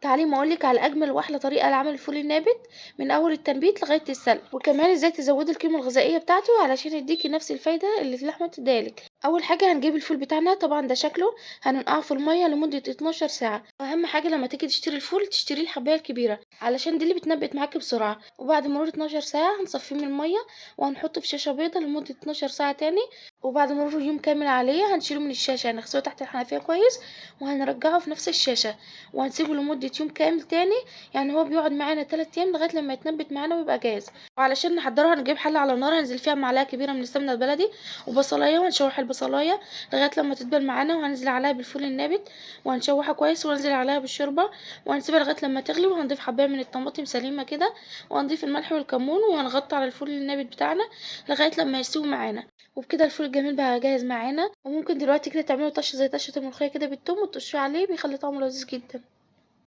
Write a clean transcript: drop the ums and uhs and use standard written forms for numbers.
تعالي ما اقولك على اجمل واحلى طريقه لعمل الفول النابت من اول التنبيت لغاية السلق، وكمان ازاي تزودي القيمة الغذائية بتاعته علشان يديكي نفس الفايدة اللي اللحمة بتديهالك. اول حاجة هنجيب الفول بتاعنا، طبعا ده شكله، هننقعه في المية لمدة 12 ساعة. اهم حاجة لما تيجي تشتري الفول تشتري الحبايه الكبيرة علشان دي اللي بتنبت معاكي بسرعة. وبعد مرور 12 ساعة هنصفيه من المية وهنحطه في شاشة بيضة لمدة 12 ساعة تاني. وبعد مرور يوم كامل عليه هنشيله من الشاشة، هنغسله تحت الحنفية كويس وهنرجعه في نفس الشاشة وهنسيبه لمدة يوم كامل تاني. يعني هو بيقعد معانا 3 ايام لغاية لما يتنبت معانا ويبقى جاهز. وعلشان نحضره هنجيب حله على النار، هننزل فيها معلقه كبيرة من السمنة البلدي وبصلايه، وهنشوح البصلايه لغاية لما تدبل معانا، وهننزل عليها بالفول النابت وهنشوحها كويس، وهننزل عليها بالشوربه وهنسيبها لغاية لما تغلي، وهنضيف حبايه من الطماطم سليمة كده، وهنضيف الملح والكمون، وهنغطي على الفول النابت بتاعنا لغاية لما يستوي معانا. وبكده الفول الجميل بقى جاهز معانا. وممكن دلوقتي كده تعملوا طشه زي طشه الملوخية كده بالثوم وتطشيه عليه، بيخلي طعمه لذيذ جدا.